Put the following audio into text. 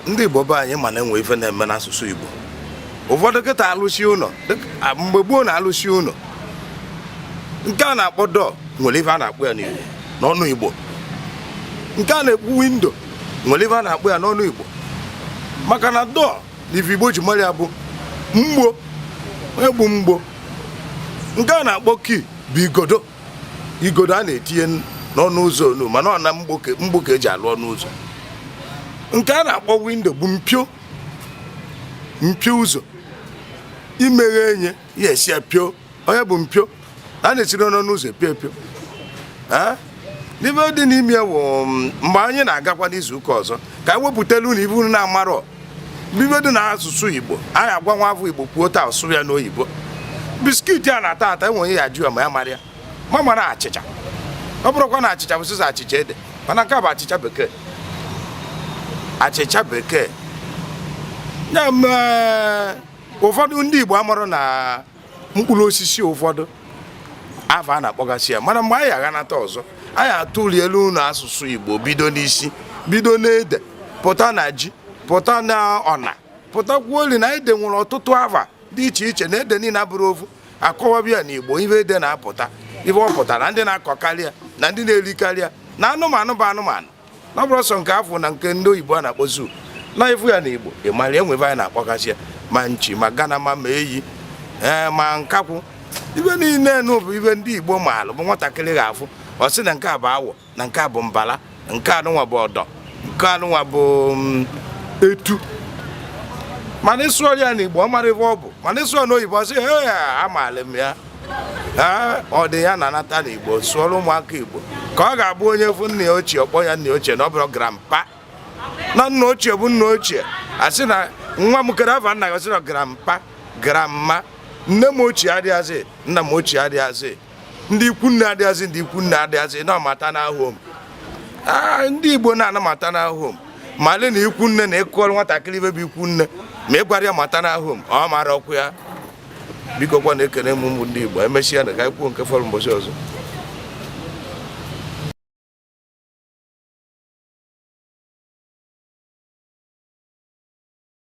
Ndị Igbo be anyị ma na-enwe ife na-eme n'asụsụ Igbo. Ụfọdụ kịta alụsi ụlọ, mgbe gboo na-alụsi ụlọ, nke a na-akpọ door nwere ife a na-akpọ ya n'Igbo, n'ọnụ Igbo. Nke a na-ekwu window nwere ife a na-akpọ ya n'ọnụ Igbo, maka na door na ife Igbo ji mara ya bụ mgbo, onye bụ mgbo. Nke a na-akpọ key bụ igodo, igodo a na-etinye n'ọnụ ụzọ onu, mana ọ na mgbo ka eji alụ ọnụ ụzọ. Nke a na-akpọ window bụ mpio, mpio ụzọ, imeghe enye ya esi ya pio, onye bụ mpio a na-esiri n'ọnụ ụzọ epio epio. N'ife dị n'ime ya bụ mgbe anyị na-agakwa n'izu ụka ọzọ ka anyị wepụtara unu ife unu na-amarọ ife dị n'asụsụ Igbo. Anyị agwa nwa afọ Igbo kwuo taa ọsụ ya n'oyibo. Biscuit a na-ata ata, enwe onye ya ajụ ya ma ya mara ya, ma mara achịcha. Ọ bụrụkwa na achịcha bụ sịsọ achịcha ede, mana nke a bụ achịcha bekee, achịcha bekee ya mee. Ụfọdụ ndị Igbo amarụ na mkpụrụ osisi ụfọdụ afọ a na-akpọgasị ya, mana mgbe anyị aghanata ọzọ, anyị atụli elu unu asụsụ Igbo, bido n'isi, bido n'ede, pụta na ji, pụta na ọna, pụtakwuo oli na ede nwere ọtụtụ afa dị iche iche, na ede niile abụrụ ofu. Akọwabịa na Igbo ife ede na-apụta, ife ọ pụtara, ndị na-akọkarị ya na ndị na-erikarị ya, na anụmanụ bụ anụmanụ, na ọ bụrụ sọ nke afọ na nke ndị oyibo a na-akpọ zoo, na ifu ya na Igbo ị mara enwe ebe anyị na-akpọgasị ya, ma nchi, ma ganama, ma eyi, ee, ma nkakwụ. Ibe niile nụ bụ ibe ndị Igbo maalụ, bụ nwatakịrị ga-afụ, ọ sị na nke a bụ awọ, na nke a bụ mbala, nke anụnwa bụ ọdọ, nke anụnwa bụ etu. Mana ịsụọ ya n'Igbo, ọ mara ife ọ bụ, mana ịsụọ n'oyibo, ọ sị, "Ee, amaala m ya." Ee, ọ dị ya na-anata n'Igbo. Sụọrọ ụmụaka Igbo ka ọ ga-abụ onye fụ nna ya ochie, ọkpọ ya nna ya ochie, na ọ bụrụ grandpa, na nna ochie bụ nna ochie. Asị na nwa m kere afa nna ya, sị na grandpa, grandma. Nne m ochie adịghazị, nna m ochie adịghazị, ndị ikwu nne adịghazị, ndị ikwu nne adịghazị, na maternal home. Ndị Igbo na-ana maternal home, ma lee na ikwu nne na ịkụọrọ nwatakịrị ibe bụ ikwu nne, ma ị gwara ya maternal home, ọ mara ọkụ ya. Biko kwa, na-ekene m ụmụ ndị Igbo. Emesịa na ka anyị kwuo nke fọrọ mbọchị ọzọ.